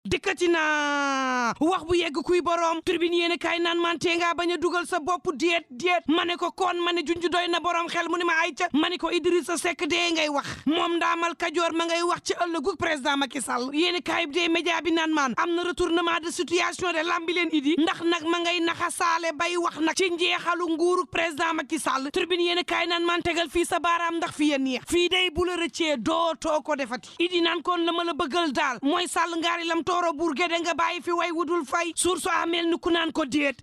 dikkati na wax bu yegg kuy borom turbine yéen kay naan man tee ngaa bañ a dugal sa bopp déet ma ne ko kon ma ne junju doy na borom xel mu ne ma ay ca ma ne ko Idrissa Seck dee ngay wax moom ndaamal Kajoor ma ngay wax ci ëllëgu président Macky Sall yéen kay bi dee média bi naan maan am na retournement de situation de lambi leen idi ndax nag ma ngay naxa saale bay wax nag ci njeexalu nguuru président Macky Sall turbine yéen kay naan man tegal fii sa baaraam ndax fi yéen neex fii day bu la rëccee dootoo ko defati idi naan kon la ma la bëggal daal mooy Sall ngaari lam tooro buur géde nga bàyyi fi way wudul fay source amel ni ku naan ko déet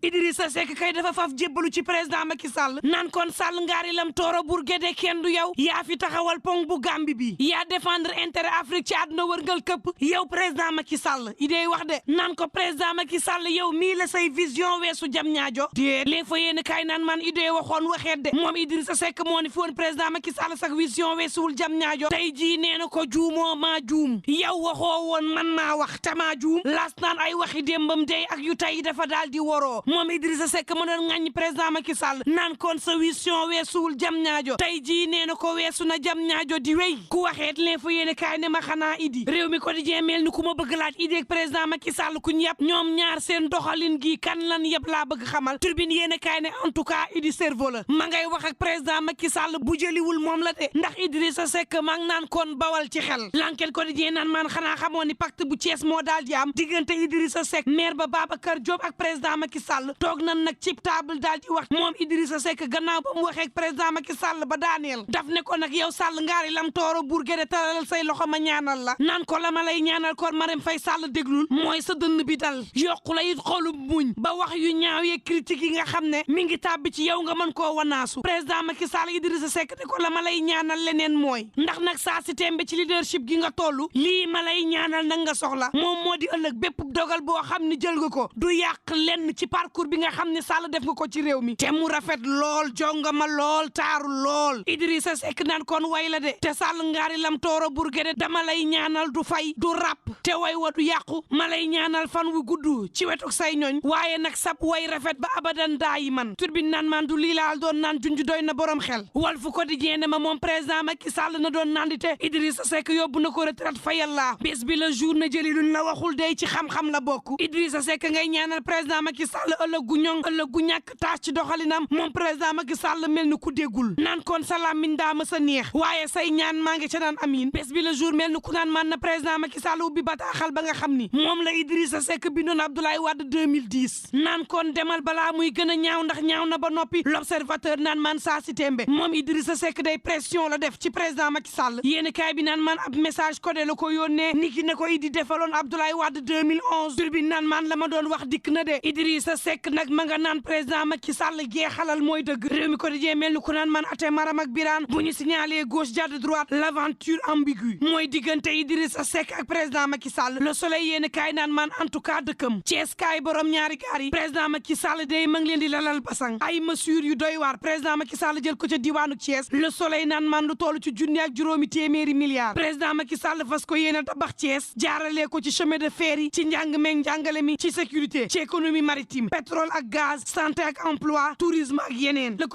Idrissa Seck kay dafa faf jébbalu ci président Macky Sall naan kon Sall ngaari lam tooro buur géde kenn du yow yaa fi taxawal pont bu Gambie bi yaa défendre intérêt Afrique ci àdduna wërngal këpp yow président Macky Sall idée wax de naan ko président Macky Sall yow mii la say vision weesu jam ñaajo déet léeg fa yéen kaay naan man idée waxoon waxeet de moom Idrissa Seck moo ni fi woon président Macky Sall sax vision weesuwul jam ñaajo tey jii nee na ko juumoo maa juum yow waxoo woon man maa wax tamaa juum laas naan ay waxi démbam day ak yu tey dafa daal di woroo moom Idrissa Seck mu doon ŋàññi président Macky Sall naan kon sa vision weesuwul jam ñaajo tey jii nee na ko weesu na jam ñaajo di wéy ku waxeet leen fa yéene kaay ne ma xanaa idi réew mi ko di jeemeel ni ku ma bëgg laaj idi ak président Macky Sall ku ñu yëpp ñoom ñaar seen doxalin gi kan lan yëpp laa bëgg xamal turbine yéene kaay ne en tout cas idi cerveau la ma ngay wax ak président Macky Sall bu jëliwul moom la de ndax Idrissa Seck maa ngi naan kon bawal ci xel l'enquête ko di jee naan maan xanaa xamoon ni pacte bu Thiès moo daal di am diggante Idrissa Seck maire ba Babacar Diop ak président Macky Sall toog nan nag ci table daal di wax moom Idrissa Seck gannaaw ba mu waxee ak président Macky Sall ba daaneel daf ne ko nag yow Sall ngaari lam tooro buur géde talalal say loxo ma ñaanal la naan ko la ma lay ñaanal kon Marème Faye Sall déglul mooy sa dënn bi dal yokku la it xolub muñ ba wax yu ñaaw yee critique yi nga xam ne mi ngi tàbbi ci yow nga mën koo wanaasu président Macky Sall Idrissa Seck ne ko la ma lay ñaanal leneen mooy ndax nag saa si tembe ci leadership gi nga toll lii ma lay ñaanal nag nga soxla moom moo di ëllëg bépp dogal boo xam ne jël nga ko du yàq lenn ci parcours bi nga xam ne Sall def nga ko ci réew mi te mu rafet lool jongama lool taaru lool Idrissa Seck naan kon way la de te Sall ngaari lam tooro burgede dama lay ñaanal du fay du ràpp te way wa du yàqu ma lay ñaanal fan wu gudd ci wetuk say ñooñ waaye nag sab way rafet ba abadan daayi man turbine naan man du lii laal doon naan junj doy na borom xel Walf Quotidien ne ma moom président Macky Sall na doon nandite Idrissa Seck yóbbu na ko retraite fa yàlla bés bi la jour na jëli luñ la waxul day ci xam-xam la bokk Idrissa Seck ngay ñaanal président Macky Sall ëllëg gu ñoŋ ëllëg gu ñàkk taas ci doxalinam moom président Macky Sall mel ni ku déggul naan kon salaam min daa ma sa neex waaye say ñaan maa ngi ca naan amiin bés bi la jour mel ni ku naan man na président Macky Sall ubbi bataaxal ba nga xam ni moom la Idrissa Seck bindoon Abdoulaye Wade 2010 naan kon demal balaa muy gën a ñaaw ndax ñaaw na ba noppi l'observateur naan man saa si tembe moom Idrissa Seck day pression la def ci président Macky Sall yéen kaay bi naan man ab message codé la ko yónnee niki ne ko idi defaloon Abdoulaye Wade 2011 turbine naan man la ma doon wax dikk na de Idrissa Seck nag ma nga naan président Macky Sall jeexalal mooy dëgg réew mi ko di jee mel ni ku naan man ate maram ak biraan bu ñu signalé gauche jàdd droite l'aventure ambiguë mooy diggante Idrissa Seck ak président Macky Sall le soleil yéen kaay naan man en tout cas dëkkam Thiès kaay borom ñaari gaar yi président Macky Sall day ma ngi leen di lalal basang ay mesures yu doy waar président Macky Sall jël ko ca diwaanu Thiès le soleil naan man lu toll ci junni ak juróomi téeméeri milliards président Macky Sall fas ko yéen a tabax Thiès jaarale ko ci chemin de fer yi ci njàng meeg njàngale mi ci sécurité ci économie maritime pétrole ak gaz santé ak emploi tourisme ak yeneen le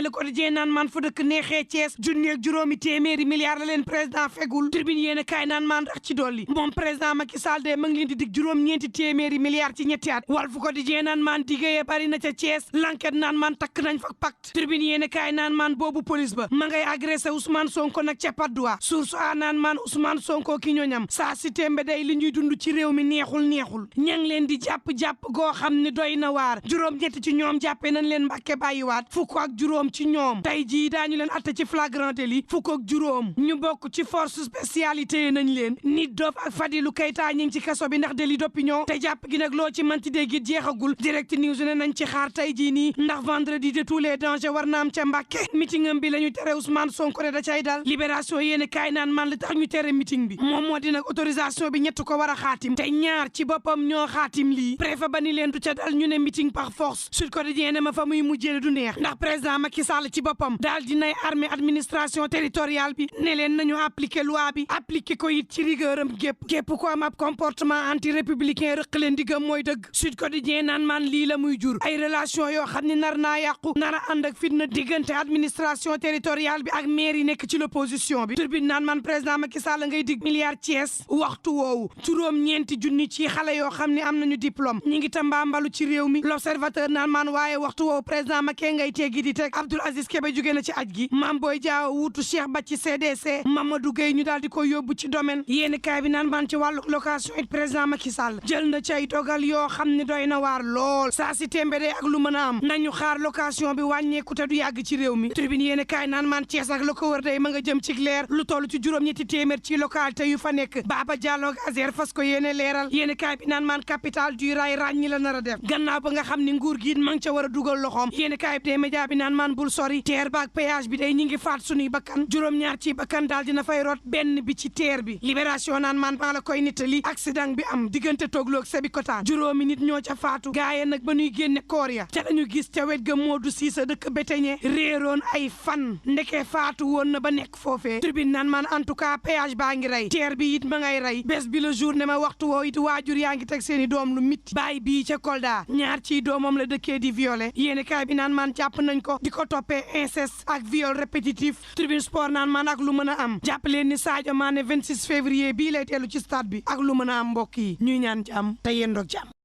quotidien naan man fa dëkk neexee Thiès junni ak juróomi téeméeri milliards la leen président fegul tribune yéen a kaay naan man rax ci dolli moom président Macky Sall de ma ngi leen di dig juróom-ñeenti téeméeri milliards ci ñetti at Walf Quotidien naan man diggéeyee bari na ca Thiès l'enquête naan man takk nañ fa pacte tribune yéen a kaay naan man boobu police ba ma ngay agressé Ousmane Sonko nag ca Patte d'Oie source a naan man Ousmane Sonko ki ñoñam saa si tembe day li ñuy dund ci réew mi neexul ña ngi leen di jàpp goo xam ne doy na waar juróom-ñetti ci ñoom jàppee nañ leen Mbàkke bàyyiwaat fukk ak juróom ci ñoom tey jii daañu leen atte ci flagrant délit fukk ak juróom ñu bokk ci force spécialité nañ leen nit dof ak Fadilou Keita ñi ngi ci kaso bi ndax délit d'opinion te jàpp gi nag loo ci manti dégg it jeexagul direct news ne nañ ci xaar tey jii nii ndax vendredi de tous les dangers war na am ca Mbàkke meeting am bi la ñu tere Ousmane Sonko da cay dal libération yéene kaay naan man li tax ñu tere meeting bi moom moo di nag autorisation bi ñett ko war a xaatim te ñaar ci boppam ñoo xaatim lii préfet ba ni leen du ca dal ñu ne meeting par force Sud Quotidien ne ma fa muy mujjee du neex ndax président Macky Sall ci boppam daal dinay armée administration territoriale bi ne leen nañu appliquer loi bi appliquer ko it ci rigueur am gépp ko am ab comportement anti républicain rëq leen diggam mooy dëgg Sud Quotidien naan man lii la muy jur ay relation yoo xam ne nar naa yàqu nar a ànd ak fitna diggante administration territoriale bi ak maire yi nekk ci l'opposition bi turbine naan man président Macky Sall ngay dig milliards Thiès waxtu woowu juróom-ñeenti junni ci xale yoo xam ne am nañu diplôme ñi ngi tambaambalu ci réew mi l'observateur naan maan waaye waxtu woowu président Macky ngay teggi di teg Abdoul Aziz Kébé jóge na ci aj gi Mame Boye Diao wuutu Cheikh Ba ci CDC Mamadou Gueye ñu daal di ko yóbbu ci domaine yéeni kaay bi naan maan ci wàllu location it président Macky Sall jël na ci ay dogal yoo xam ne doy na waar lool saa si témbédee ak lu mën a am nañu xaar location bi wàññeeku te du yàgg ci réew mi tribune yéeni kaay naan maan Thiès ak la ko wër day ma nga jëm ci leer lu toll ci juróom-ñetti téeméer ci localité yu fa nekk Baba Diallo ak Azer fas ko yéene leeral yéeni kaay bi naan maan capital du rail ràññi la nar a def gannaaw ba nga xam ni nguur gi ma ngi ca war a dugal loxoom yéeni kaay bi dee média bi naan maan bul sori teer baak péage bi day ñi ngi faat suñuy bakkan juróom-ñaar ci bakkan daal dina fay rot benn bi ci teer bi libération naan maan maa la koy nittali accident bi am diggante Togloog Sébikotane juróomi nit ñoo ca faatu gaaye nag ba ñuy génne koor ya ca lañu gis ca wet ga Modou Cissé dëkk Béteñe réeroon ay fan ndeke faatu woon na ba nekk foofee tribune naan maan en tout cas péage baa ngi rey teer bi it ma ngay rey bés bi le jour ne ma waxtu woo it waajur yaa ngi teg seeni doom lu mit baay bii ca Kolda ñaar ciy doomam la dëkkee di violé yéeni kaay bi naan maan jàpp nañ ko di ko toppee inceste ak viol répétitif tribune sport naan maan ak lu mën a am jàpp leen ni Sadio Mané 26 février bii lay teelu ci stade bi ak lu mën a am mbokk yi ñuy ñaan jàmm te yendoog jàmm